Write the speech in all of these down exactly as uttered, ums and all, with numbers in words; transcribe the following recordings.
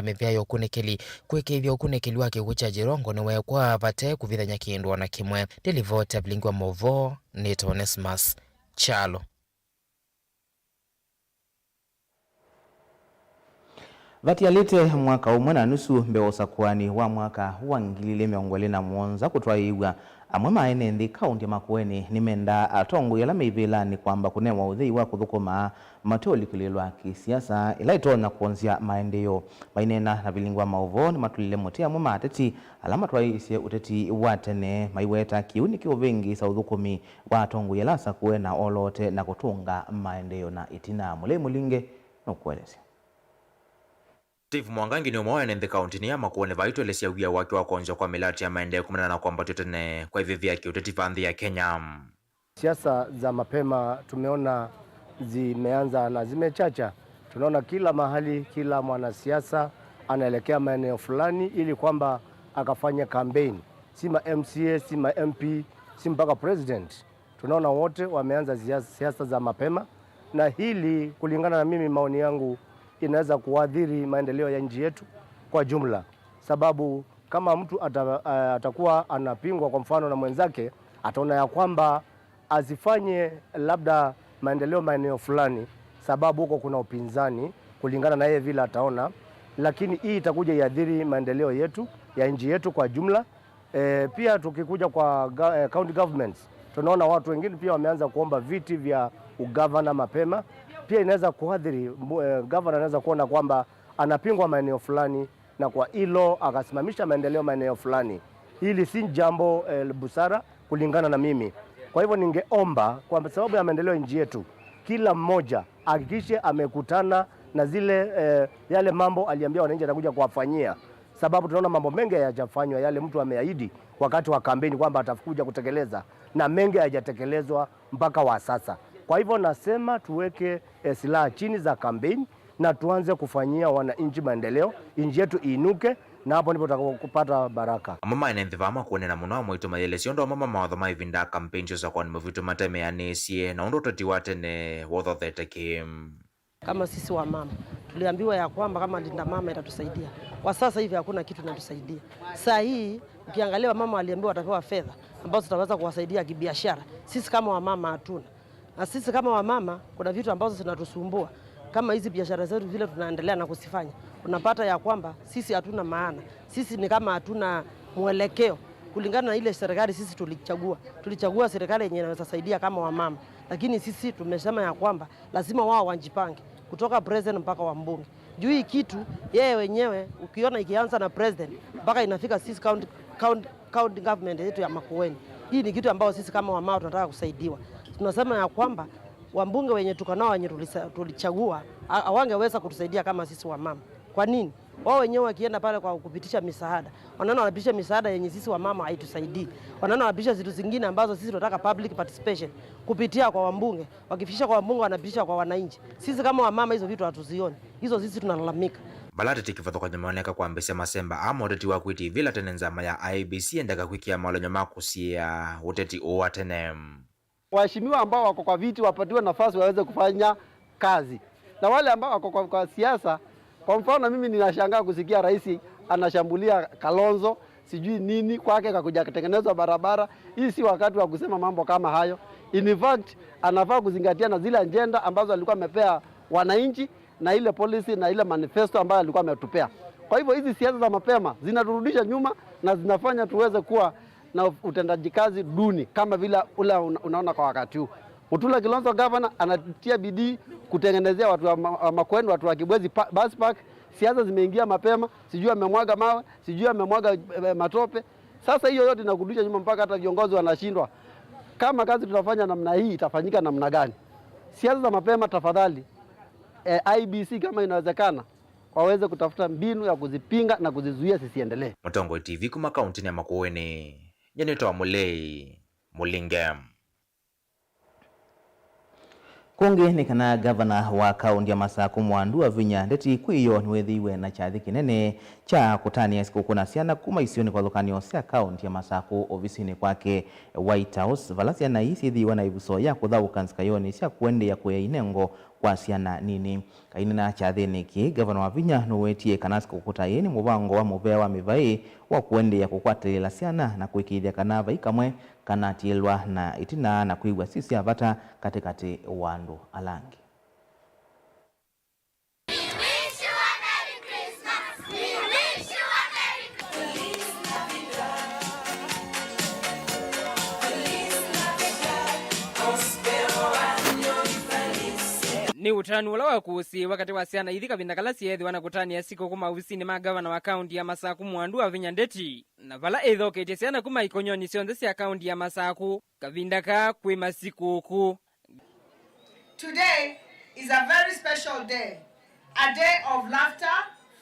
mĩvĩa ya ũkunĩkĩli, kwĩkĩĩthya ũkunĩkĩli wa kĩw'ũ kya Jirongo nĩweekwa vate kũvithany'a kĩndũ o na kĩmwe. Nĩ livoti ya Vilingi wa Maũvoo, nĩtawa Onesmus Kyalo. Vatialĩte mwaka ũmwe na nusu mbee wa ũsakũani wa mwaka wa ngili ilĩ mĩongo ĩlĩ na mũonza kũtwaĩĩw'a, amwe ma ene nthĩ kaũntĩ ya Makueni nĩmendaa atongoi ala me ivĩlanĩ kwamba kũnewa ũthei wa kũthũkũma mate ũlikĩlĩĩlwa kĩsiasa, ĩla ĩtonya kwonzya maendeeo. Maineena na Vilingi wa Maũvoo, nĩmatũlile mũtĩ amwe ma ateti ala matwaĩĩsye ũteti wa tene, maiweta kĩu nĩkĩũvĩngĩĩsa ũthũkũmi wa atongoi ala asakũe na oloote na kũtũnga maendeeo na ĩtina. Mũlei Mũlinge nũkũelesya. Steve Mwangangi nĩ ũmwe wa ene nthĩ kaũntĩnĩ ya Makueni, vaitũelesya wia wake wa kwonzya kwa mĩlatĩ ya maendeeo kumana na kwambatw'a tene kwa ivĩvĩ ya kĩũteti va nthĩ ya Kenya. Siasa za mapema tumeona zimeanza na zimechacha. Tunaona kila mahali, kila mwanasiasa anaelekea maeneo fulani ili kwamba akafanye campaign. Si ma M C A, si ma M P, si mpaka president. Tunaona wote wameanza siasa, siasa za mapema, na hili, kulingana na mimi, maoni yangu, inaweza kuathiri maendeleo ya nchi yetu kwa jumla, sababu kama mtu ata-, a-, atakuwa anapingwa, kwa mfano, na mwenzake, ataona ya kwamba asifanye labda maendeleo maeneo fulani, sababu huko kuna upinzani, kulingana na yeye vile ataona, lakini hii itakuja iathiri maendeleo yetu, ya nchi yetu kwa jumla. E, pia tukikuja kwa ga-, e, county governments, tunaona watu wengine pia wameanza kuomba viti vya ugavana mapema. Pia inaweza kuathiri mbu-, e, gavana anaweza kuona kwamba anapingwa maeneo fulani, na kwa hilo akasimamisha maendeleo maeneo fulani. Hili si jambo, e, busara kulingana na mimi. Kwa hivyo ningeomba, kwa sababu ya maendeleo ya nchi yetu, kila mmoja hakikishe amekutana na zile, e, yale mambo aliambia wananchi atakuja kuwafanyia. Sababu tunaona mambo mengi hayajafanywa, yale mtu ameahidi wakati wa kampeni kwamba atakuja kutekeleza, na mengi hayajatekelezwa mpaka wa sasa. Kwa hivyo nasema tuweke, eh, silaha chini za kampeni na tuanze kufanyia wananchi maendeleo, nchi yetu iinuke, na hapo ndipo tutakapopata baraka. Amwe ma ene nthĩ vaa makũnena mũno amwe aitũ mayĩelesya ũndũ amwe ma mawatho ma ĩvinda ya kampeni sya ũsakũani mũvĩtũ matemeanĩsye na ũndũ ũteti wa tene wothothete kĩ. Kama sisi wa mama, tuliambiwa ya kwamba kama Linda Mama itatusaidia. Kwa sasa hivi hakuna kitu inatusaidia. Saa hii, ukiangalia, wamama waliambiwa watapewa fedha ambazo zitaweza kuwasaidia kibiashara. Sisi kama wamama hatuna. Na sisi kama wamama, kuna vitu ambazo zinatusumbua. Kama hizi biashara zetu vile tunaendelea na kuzifanya, unapata ya kwamba sisi hatuna maana. Sisi ni kama hatuna mwelekeo. Kulingana na ile serikali sisi tulichagua. Tulichagua serikali yenye inaweza saidia kama wamama. Lakini sisi tumesema ya kwamba lazima wao wajipange, kutoka president mpaka wambunge. Juu hii kitu, yeye wenyewe, ukiona ikianza na president, mpaka inafika sisi county, county, county government yetu ya Makueni. Hii ni kitu ambayo sisi kama wamama tunataka kusaidiwa. Tunasema ya kwamba wambunge wenye tuko nao, wenye tulisa-, tulichagua, ha-, hawangeweza kutusaidia kama sisi wamama. Kwa nini? Wao wenyewe wakienda pale kwa kupitisha misaada, wanaenda wanapitisha misaada yenye sisi wamama haitusaidii. Wanaenda wanapitisha vitu zingine ambazo sisi tunataka public participation kupitia kwa wambunge. Wakifikisha kwa wambunge, wanapitisha kwa wananchi. Sisi kama wamama, hizo vitu hatuzioni. Hizo sisi tunalalamika. Vala ateti kĩvathũkany'o maoneka kwambĩsya masemba aa ma ũteti wa kwĩtĩĩvĩla tene nzama ya I E B C yendaga kwĩkĩa maũlany'o ma kũsiĩĩa ũteti ũũ wa tene. Waheshimiwa ambao wako kwa viti wapatiwe nafasi waweze kufanya kazi. Na wale ambao wako kwa, kwa siasa, kwa mfano, mimi ninashangaa kusikia rais anashambulia Kalonzo, sijui nini, kwake kakuja kutengenezwa barabara. Hii si wakati wa kusema mambo kama hayo. In fact, anafaa kuzingatia na zile agenda ambazo alikuwa amepea wananchi na ile policy na ile manifesto ambayo alikuwa ametupea. Kwa hivyo, hizi siasa za mapema zinaturudisha nyuma na zinafanya tuweze kuwa na utendaji kazi duni kama vile ule una-, unaona kwa wakati huu. Mutula Kilonzo, gavana, anatia bidii kutengenezea watu wa Ma-, wa Makueni, watu wa Kibwezi pa-, bus park. Siasa zimeingia mapema, sijui amemwaga mawe, sijui amemwaga, eh, matope. Sasa hiyo yote inakurudisha nyuma mpaka hata viongozi wanashindwa. Kama kazi tunafanya namna hii, itafanyika namna gani? Siasa za mapema tafadhali, eh, I E B C kama inawezekana, waweze kutafuta mbinu ya kuzipinga na kuzizuia zisiendelee. Mũtongoi T V kuma kaũntĩnĩ ya Makueni, nyie nĩtawa Mũlei Mũlinge. Kũngĩ nĩ kana ngavana wa kaũntĩ ya Masakũ Mwandu Wavinya Ndeti Kwĩyo nĩwĩthĩiwe na kyathĩ kĩnene kya kũtanĩa sikũkũ na syana kuma isionĩ kĩvathũkany'o sya kaũntĩ ya Masakũ ovisinĩ kwake White House, vala syana ii syĩthĩiwe na ĩvuso ya kũthaũka nzikayonĩ sya kũendeea kũea inengo kwa syana nini. Aineena kyathĩnĩ kĩĩ, Ngavana Wavinya nũwetie kana sikũkũ ta ĩĩ nĩ mũvango wa mũvea wa mĩvaĩ wa kũendeea kũkwatĩlĩĩla syana na kũĩkĩĩthya kana vai kamwe kanatiĩlwa na ĩtina na kwĩw'a syĩ sya vata katĩkatĩ wa andũ ala angĩ. Nĩ ũtanu ũla wakũsĩĩwa katĩ wa syana ithi kavinda kala syeethĩwa na kũtanĩa sikũkũ maovisinĩ ma ngavana wa kaunti ya Masaku Mwandu Wavinya Ndeti, na vala ĩthoketye syana kuma ikonyonĩ syonthe sya kaunti ya Masaku kavinda kaa kwĩ masikũkũ. Today is a very special day, a day of laughter,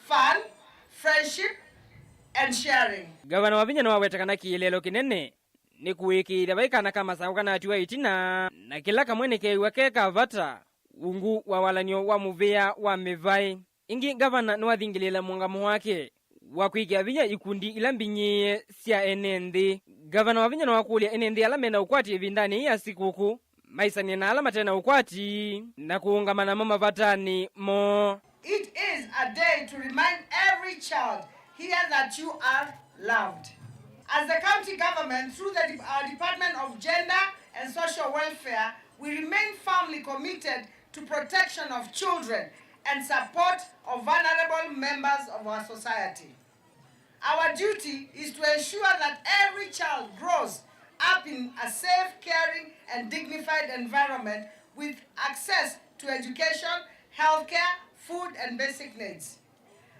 fun, friendship, and sharing. Ngavana Wavinya nĩwaweta kana kĩeleelo kĩnene nĩ kũĩkĩĩthya vai kana ka Masaku kanatiwa ĩtina, na kĩla kamwe nĩkeew'a ke ka vata ungu wa walany'o wa mũvĩa wa mĩvaĩ. Ĩngĩ, ngavana nĩwathingĩlĩĩla mũũngamo wake wa kwĩkĩa vinya ikundi ila mbinyĩĩe sya ene nthĩ. Ngavana Wavinya nĩwakũlya ene nthĩ ala mena ũkwati ĩvindanĩ yĩĩ ya sikũkũ maisanie na ala mate na ũkwati na kũũngama namo mavatanĩ moo. It is a day to remind every child here that you are loved. As the county government, through the de-, our Department of Gender and Social Welfare, we remain firmly committed to protection of children and support of vulnerable members of our society. Our duty is to ensure that every child grows up in a safe, caring, and dignified environment with access to education, healthcare, food, and basic needs.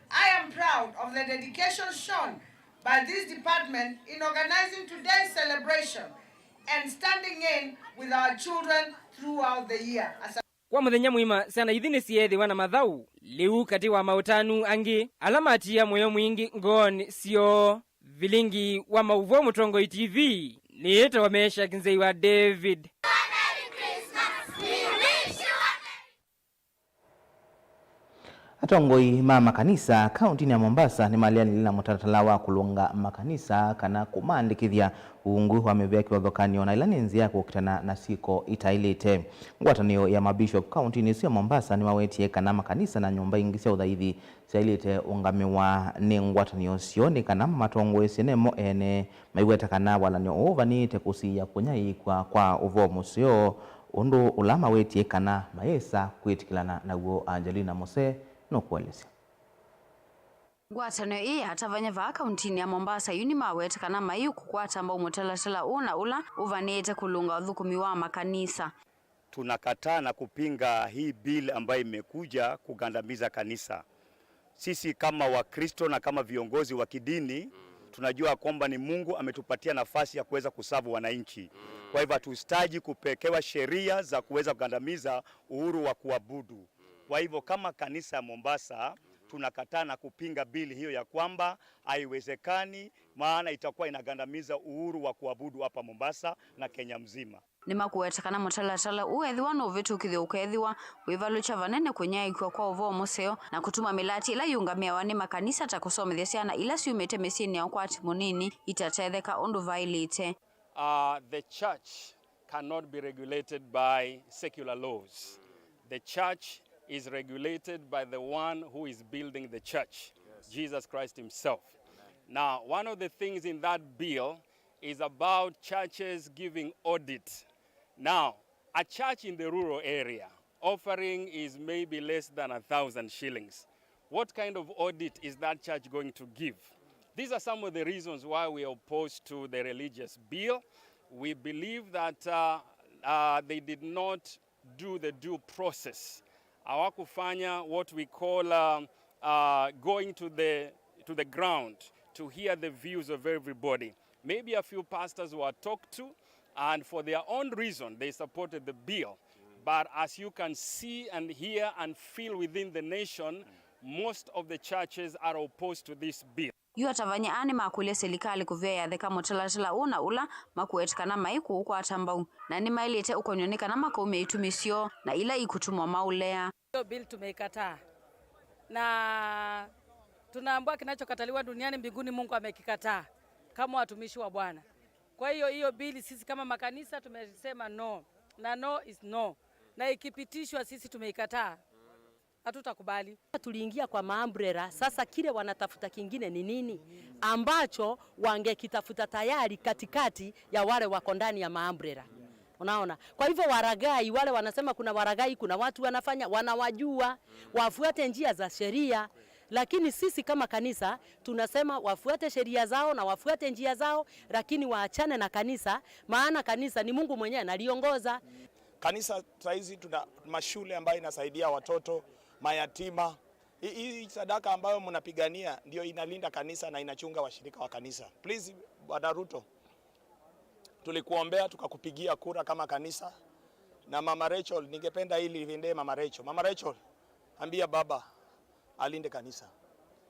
I am proud of the dedication shown by this department in organizing today's celebration and standing in with our children throughout the year. As a Kwa mũthenya mũima, syana ithi nĩsyeethĩwa na mathaũ, lĩu katĩ wa maũtanu angĩ ala matiĩa mũyo mwingĩ ngoonĩ syoo. Vilingi wa maũvoo Mũtongoi T V nĩĩtawa Meshack Nzei wa David. Atongoi ma makanisa kauntinĩ ya Mombasa nĩmaleanĩlye na mũtalatala wa kũlũnga makanisa kana kũmaandĩkĩthya ungu wa mĩvĩa kĩvathũkany'o, na ĩla nĩ nzĩa ya kũkitana na syĩko itaĩlĩte. Ngwatanĩo ya mabishop kauntinĩ ĩsu ya Mombasa nĩmawetie kana makanisa na nyũmba ingĩ sya ũthaithi syaĩlĩte ũngamĩwa nĩ ngwatanĩo syoo nĩ kana mamatongoesye nemo ene. Maiweta kana walany'o ũũ ũvanĩĩte kũsiĩĩa kũnyaĩĩkw'a kwa ũvoo mũseo, ũndũ ũla mawetie kana mayĩsa kwĩtĩkĩlana naw'o. Angelina Mose nũkũelesya. Ngwatanĩo ĩĩ ya atavany'a vaa kauntinĩ ya Mombasa yu nĩmaweta kana mayĩũkũkwata mbau mũtalatala ũũ na ũla ũvanĩĩte kũlũnga ũthũkũmi wa makanisa. Tunakataa na kupinga hii bill ambayo imekuja kugandamiza kanisa. Sisi kama Wakristo na kama viongozi wa kidini, tunajua kwamba ni Mungu ametupatia nafasi ya kuweza kuserve wananchi. Kwa hivyo hatuhitaji kupekewa sheria za kuweza kugandamiza uhuru wa kuabudu. Kwa hivyo kama kanisa ya Mombasa, tunakataa na kupinga bill hiyo ya kwamba haiwezekani, maana itakuwa inagandamiza uhuru wa kuabudu hapa Mombasa na Kenya mzima. Nĩmakũweta kana mũtalatala ũũ ethĩwa nũvĩtũkĩthw'e ũkeethĩwa wĩvalũkya vanene kũnyaĩĩkw'a kwa ũvoo mũseo na kũtuma mĩlati ĩla yĩũngamĩawa nĩ makanisa ta kũsomethya syana ila syumĩte mĩsyĩnĩ ya ũkwati mũnini itatetheka ũndũ vaĩlĩte. Uh, the church cannot be regulated by secular laws. The church is regulated by the one who is building the church, Jesus Christ himself. Now, one of the things in that bill is about churches giving audit. Now, a church in the rural area offering is maybe less than a thousand shillings. What kind of audit is that church going to give? These are some of the reasons why we are opposed to the religious bill. We believe that, uh, uh, they did not do the due process. Hawakufanya what we call, uh, uh, going to the, to the ground to hear the views of everybody. Maybe a few pastors were talked to, and for their own reason, they supported the bill. But as you can see and hear and feel within the nation, most of the churches are opposed to this bill. Yu atavany'a aa nĩmakũlya silikalĩ kũvea yatheka mũtalatala ũũ na ũla makũweta kana maikũũkwata mbau, na nĩmaĩlĩte ũkonywa nĩ kana makaumya itumi syoo na ila ikũtuma maũlea. Hiyo bill tumeikataa. Na tunaambiwa kinachokataliwa duniani mbinguni Mungu amekikataa kama watumishi wa Bwana. Kwa hiyo, hiyo bill sisi kama makanisa tumesema no. Na no is no. Na ikipitishwa, sisi tumeikataa. Hatutakubali. Tuliingia kwa maumbrella, sasa kile wanatafuta kingine ni nini ambacho wangekitafuta tayari katikati ya wale wako ndani ya maumbrella? Unaona? Kwa hivyo waragai, wale wanasema kuna waragai, kuna watu wanafanya, wanawajua, wafuate njia za sheria. Lakini sisi kama kanisa tunasema wafuate sheria zao na wafuate njia zao, lakini waachane na kanisa, maana kanisa ni Mungu mwenyewe analiongoza. Kanisa saizi tuna mashule ambayo inasaidia watoto, mayatima. Hii, hii sadaka ambayo mnapigania ndio inalinda kanisa na inachunga washirika wa kanisa. Please, Bwana Ruto, tulikuombea, tukakupigia kura kama kanisa. Na Mama Rachel, ningependa hili liendee Mama Rachel. Mama Rachel, ambia baba alinde kanisa.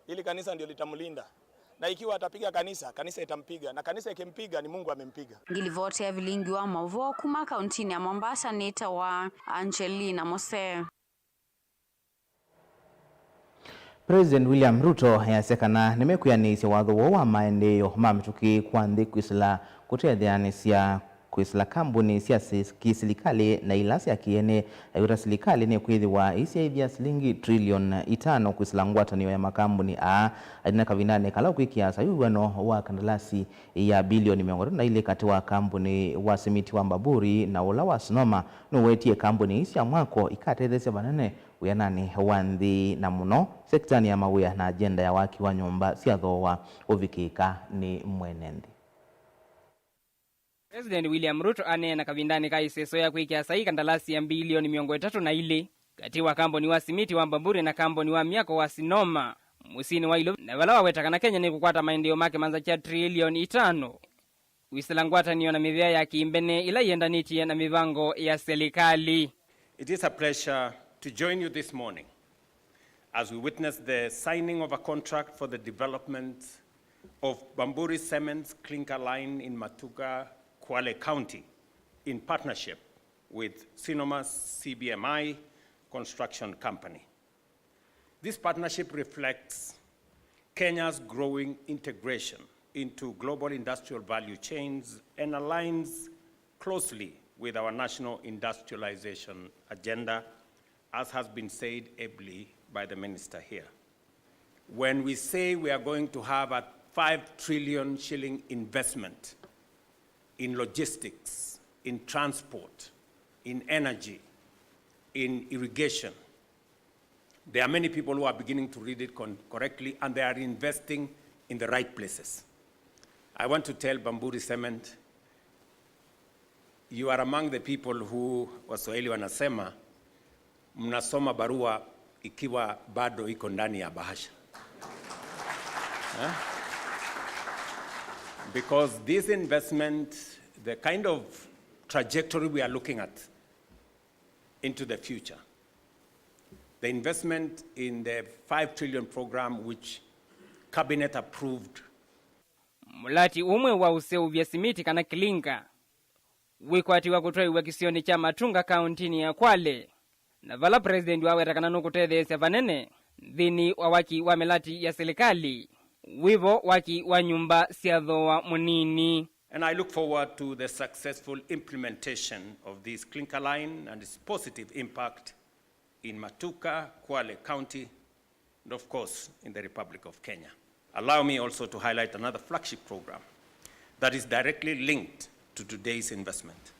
Hili kanisa ndio litamlinda. Na ikiwa atapiga kanisa, kanisa itampiga. Na kanisa ikimpiga, ni Mungu amempiga. Ngilivoti ya vilingi wa mauvoo kuma kauntinĩ ya Mombasa nĩtawa Angelina Mose. President William Ruto easya kana nĩmekwĩanĩĩsya watho woo wa maendeeo ma mĩtũkĩ kwa nthĩ kwĩsĩla kũtetheanĩsya kwĩsĩla kambuni sya si-, kĩsilikalĩ na ila sya kĩene, aiweta silikalĩ nĩkwĩthĩwa ĩisyaĩthya silingi trilioni itano kwĩsĩla ngwatanĩo ya makambuni aa. Aina kavindanĩ kala ũkwĩkĩa sayu wĩw'ano wa kandalasi ya bilioni mĩongo ĩtatũ na ilĩ katĩ wa kambuni wa simiti wa Mbaburi na ũla wa Sinoma, nũwetie kambuni ii sya mwako ikatetheesya vanene wĩananĩ wa nthĩ, na mũno sekitanĩ ya mawĩa na agenda ya waki wa nyũmba sya thooa ũvikĩĩka nĩ mwene nthĩ. President William Ruto aneena kavindanĩ ka ĩseso ya kwĩkĩa saii kandalasi ya mbilioni mĩongo ĩtatũ na ilĩ katĩ wa kambuni wa simiti wa Mbaburi na kambuni wa myako wa Sinoma mũsyĩnĩ wa Ilovi, na vala waweta kana Kenya nĩkũkwata maendeeo ma kĩmanza kya trilioni itano. Kwĩsĩla ngwatanĩo na mĩvĩa ya kĩmbene ĩla yĩendanĩtye na mĩvango ya silikalĩ. It is a pleasure to join you this morning as we witness the signing of a contract for the development of Bamburi Cement's clinker line in Matuga, Kwale County, in partnership with Sinoma's C B M I Construction Company. This partnership reflects Kenya's growing integration into global industrial value chains and aligns closely with our national industrialization agenda, as has been said ably by the minister here. When we say we are going to have a five trillion shilling investment in logistics, in transport, in energy, in irrigation, there are many people who are beginning to read it con-, correctly, and they are investing in the right places. I want to tell Bamburi Cement, you are among the people who, Waswahili wanasema, mnasoma barua ikiwa bado iko ndani ya bahasha. Eh? Because this investment, the kind of trajectory we are looking at, into the future. The investment in the five trillion program which cabinet approved. Mũlati ũmwe wa ũseũvya simiti kana clinker wĩkwatiwa kũtwaiwa kĩsionĩ kya Matunga kaũntinĩ ya Kwale, na vala president waweta kana nũkũtetheesya vanene nthĩnĩ wa waki wa mĩlati ya silikalĩ, wĩvo waki wa nyũmba sya thooa mũnini. And I look forward to the successful implementation of this clinker line and its positive impact in Matuga, Kwale County, and of course, in the Republic of Kenya. Allow me also to highlight another flagship program that is directly linked to today's investment,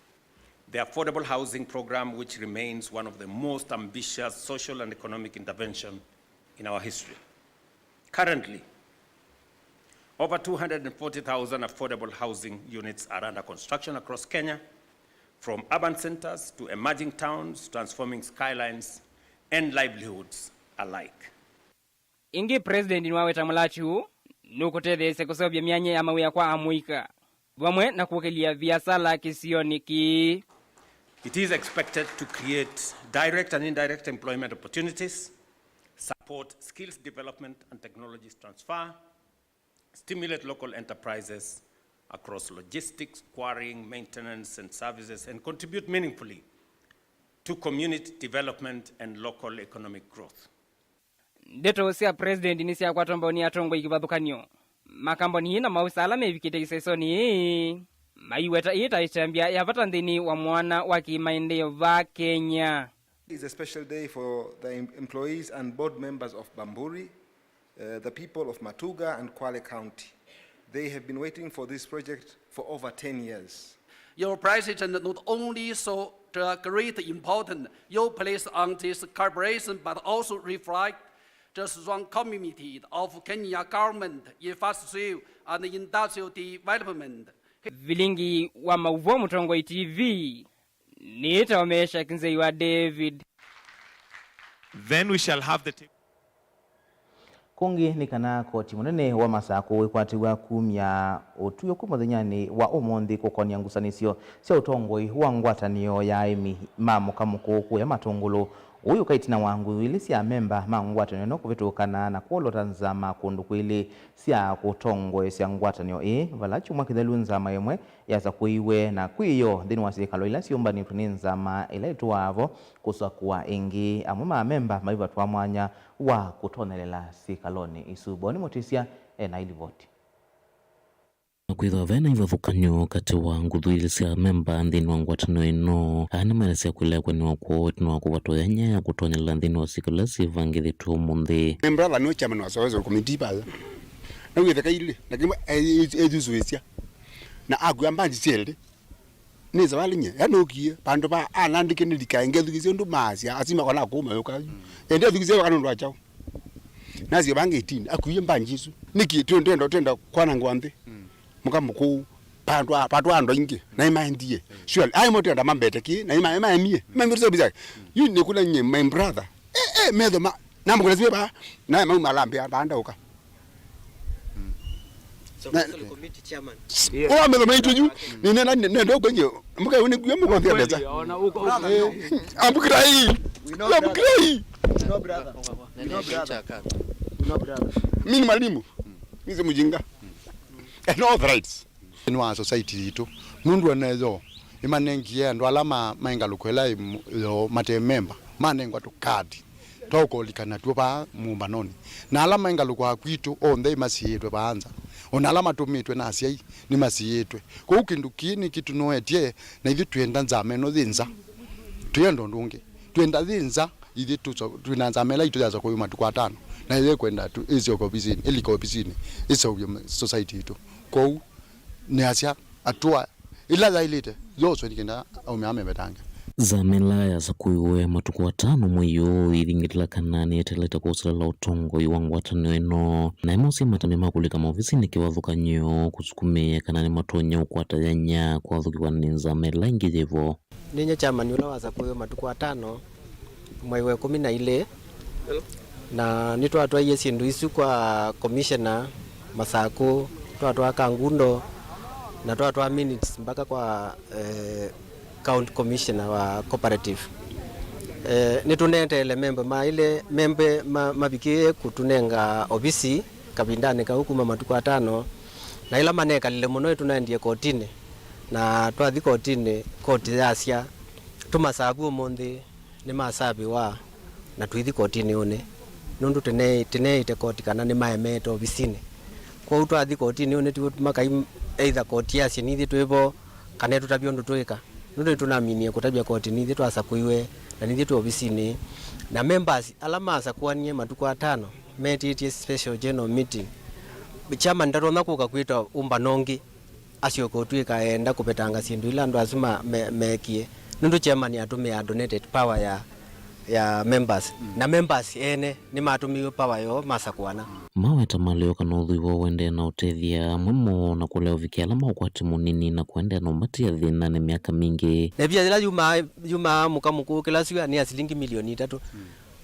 the Affordable Housing Program, which remains one of the most ambitious social and economic intervention in our history. Currently, over two hundred forty thousand affordable housing units are under construction across Kenya, from urban centers to emerging towns, transforming skylines and livelihoods alike. Ĩngĩ, president nĩwaweta mũlati ũũ nũkũtetheesya kũseũvya myanya ya mawĩa kwa amũika vamwe na kũkĩlya viasala kĩsionĩ kĩĩ. It is expected to create direct and indirect employment opportunities, support skills development and technologies transfer, stimulate local enterprises across logistics, quarrying, maintenance and services, and contribute meaningfully to community development and local economic growth. Ndeto sya president nĩsyakwatwa mbau nĩ atongoi kĩvathũkany'o, makamboni na maovisaa ala mevikĩte ĩsesonĩ ĩĩ. maiweta ĩĩ ta ĩtambya ya vata nthĩnĩ wa mwana wa kĩmaendeeo vaa Kenya. It's a special day for the em- employees and board members of Bamburi, uh, the people of Matuga and Kwale County. They have been waiting for this project for over ten years. Your president not only saw the great importance you place on this collaboration, but also reflect the strong commitment of Kenya government in infrastructure and industrial development. Vilingi wa mauvoo Mũtongoi T V, nĩtawa Meshack Nzei wa David. Then we shall have the table. Kũngĩ nĩ kana koti mũnene wa Masakũ wĩkwatĩw'a kumya ũtw'ĩo kwĩ mũthenyanĩ wa ũmũnthĩ kũkonia ngusanĩsyo sya ũtongoi wa ngwatanĩo ya aĩmi ma mũka mũkũũ kũya Matũngũlũ. Ũu ũka ĩtina wa nguthu ilĩ sya amemba ma ngwatanĩo ĩno kũvĩtũkana na kwolota nzama kũndũ kwĩlĩ sya kũtongoesya ngwatanĩo ĩĩ, vala kyumwa kĩthelu nzama ĩmwe yasakũiwe na kwĩyo nthĩnĩ wa syĩkalo ila syũmbanĩtw'e nĩ nzama ĩla ĩtũaa vo kũsakũa ĩngĩ. Amwe ma amemba maivatwa mwanya wa kũtonelela syĩkalonĩ isu. Boni Mũtĩsya e na ilivoti. Na kwĩthĩwa ve na ivathũkany'o katĩ wa nguthu ilĩ sya amemba nthĩnĩ wa ngwatanĩo ĩno, aa nĩmaelesya kwĩlekwanĩwa kwoo ĩtina wa kũvatwa yanya ya kũtonyelela nthĩnĩ wa syĩkalo ila syĩvangĩthĩtw'e ũmũnthĩ. My brother nĩwe chairman wa Supervisory Committee vaya. Nawĩtheka ilĩ, lakini ethusũĩsya. Na akua mbanji syelĩ. Nĩsa valinye, ya nũkie, vandũ va anandĩke nĩlikae ngethukĩsya ũndũ maasya, asu makona kũu mayũka. Ende athukĩsya waka nũndũ wa kyaũ? Nasye vanga eighteen, akuie mbanji isu. Nĩkĩ twĩ- twenda twenda kwanangwa nthĩ? Mũka mũkũũ, patwa patwa andũ aingĩ, na imaendie. Surely, ai mo twenda mambete kĩ, na ima imaemie. Mambete sabi zake. Yu nĩkũla nye my brother. Eh eh metho ma, namũkũla siwe ba, naye mau malambia bandauka. Ũla metho maitũ yu. Nĩnenda nenda ũkwenye. Mũkaĩ ũnĩkue mũkonthia mbesa. Ambukirai. Ambukirai. Mimi ni mwalimu. Mimi si mjinga. And all the rights. Nĩ wa society yitũ nũndũ eneyo ĩmanengie andũ ala ma- maĩ ngalũko ĩla ĩ- yo mate memba manengwa tũkadi twa ũkolikana tw'o vaa mũmbanonĩ, na ala maĩ ngalũko ya kwitũ onthe ĩmasiĩĩtwe vaa nza, o na ala matũmĩtwe na asyai nĩmasiĩĩtwe. Kwoou kĩndũ kĩĩ nĩkĩtũnoetye, na ithyĩ twĩenda nzama ĩno yĩ nza. Twĩenda ũndũ ũngĩ, twĩenda yĩ nza. Ithyĩ tũso- twĩ na nzama ĩla itũ yasokow'e matukũ atano, na ĩyo ĩkwenda tu- ĩsyoke ovisinĩ, ĩlika ovisinĩ, ĩseũvye society yitũ. Kwoou nĩasya atũa ĩla yaĩlĩte yoswe nĩ kenda aũme aa mevetange. Nzama ĩla yasakũiwe matukũ atano mwei ũũ ĩthingĩlĩla kana nĩyeteelete kũsilĩla ũtongoi wa ngwatanĩo ĩno, na ĩmwe syĩ matambya ma kũlika maovisinĩ kĩvathũkany'o kũsukumĩĩa kana nĩmatonya ũkwata yanya kwathũkĩwa nĩ nzama ĩla ĩngĩ yĩ vo. Ninyie chairman ũla wasakũiwe matukũ atano mwai wa ĩkũmi na ilĩ, na nĩtwatwaie syĩndũ isu kwa commissioner Masakũ, twatwaa Kangundo, na twatwaa minutes mpaka kwa eh, county commissioner wa cooperative. Eh, nĩtũneteele membe maĩle membe ma- mavikĩĩe kũtũnenga ovisi kavindanĩ kau kuma matukũ atano, na ĩla manekalile mũno nĩtũnaendie kotinĩ. Na twathi kotinĩ, koti yasya tũmasavu ũmũnthĩ nĩmasavĩwa na tũithi kotinĩ ũnĩ, nũndũ tũne- tũneeĩte koti kana nĩmaemeete ovisinĩ. Kwoou twathi kotinĩ ũnĩ, tũmakai either koti yasye nithyĩ twĩ vo kana ĩtũtavye ũndũ twĩka, nũndũ nĩtũnaminie kũtavya koti nithyĩ twasakũiwe na nithyĩ twĩ ovisinĩ. Na members ala masakũanie matukũ atano metĩtye special general meeting. Chairman ndatonya kũka kwĩta ũmbano ũngĩ asyoke ũtw'ĩka eenda kũvetanga syĩndũ ila andũ asu ma- me- meekie, nũndũ chairman atũmĩaa donated power ya ya members, na members ene nĩmatũmĩiwe power yoo masakũana. Maweta ma lĩu kana ũthwii woo ũendee na ũtethya amwe moo na kũlea ũvikĩa ala ma ũkwati mũnini na kũendeea na ũmatia thĩnanĩ myaka mingĩ. Na ĩvia yĩla yumaa yumaa mũka mũkũũ kĩla syũa nĩ ya silingi milioni itatũ.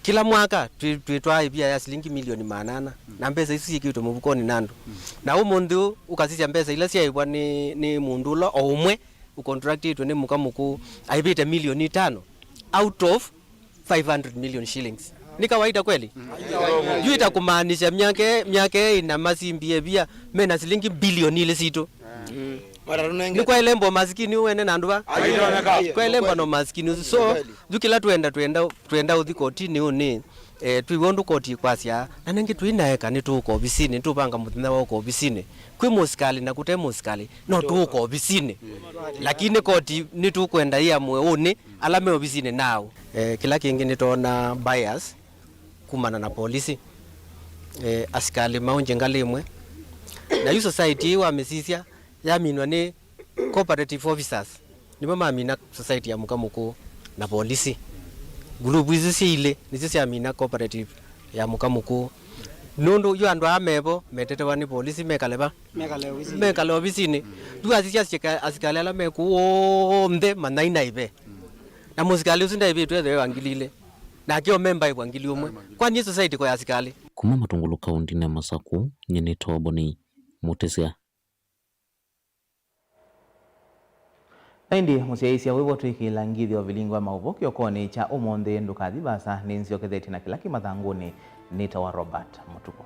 Kĩla mwaka twĩ- twĩtwaa ĩvia ya silingi milioni maana ana, na mbesa isu syĩkĩtwe mũvukonĩ na andũ. Na ũmũnthĩ ũũ ũkasisya mbesa ila syaĩvwa nĩ, nĩ mũndũ ũla o ũmwe ũcontractĩtwe nĩ mũka mũkũũ aĩvĩte milioni itano out of five hundred million shillings. Nĩ kawaida kweli? Yu ĩtakũmaanisya myaka myaka ĩna masimbie via mena silingi bilioni ilĩ sitũ. Nĩkwaĩle mbo masikini ũwene na andũ va kwaĩle mbo no masikini ũsu. So yu kĩla twenda twenda twenda ũthi kotini ũnĩ E, twĩw'a ũndũ koti ĩkwasya, na nĩngĩ tũinaeka nĩtũũka ovisinĩ, nĩtũvanga mũthenya wa ũka ovisinĩ. Kwĩ mũsikalĩ na kũte mũsikalĩ, no tũũka ovisinĩ. Lakini koti nĩtũkwenda yĩamũe ũnĩ ala me ovisinĩ nao. E, kĩla kĩngĩ nĩtwona bias kumana na polisi. E, asikalĩ maũngye ngalĩ ĩmwe. Na yu society ĩĩ wamĩsisya yaminwa nĩ cooperative officers, nĩmo mamina society ya Mũka Mũkũũ na polisi. Nguluvu isu syĩ ilĩ nĩsyo syamina cooperative ya Mũka Mũkũũ. Nũndũ yu andũ aa mevo metetewa nĩ polisi mekale va? Mekale ovisinĩ. Mekale ovisinĩ. Yu asisya asika-, asikalĩ ala me kũu onthe manainaĩve. Na mũsikalĩ ũsu ndaĩvĩtwe ethĩwa wa ngili ilĩ. Nake o memba ĩvwa ngili ũmwe. Kwani ĩ society ko ya asikalĩ? Kuma Matungulu kaũndĩnĩ ya Masakũ, nyie nĩ Toboni Mũtĩsya. Na ĩndĩ mũsyaĩĩsya, wĩvo twĩkĩĩla ngĩthyo vilingo ya maũvoo kĩokonĩ kya ũmũnthĩ, ndũkathi vaasa, nĩnzyokethetye na kĩla kĩ mathangũnĩ. Nĩtawa Robert Mũtuku.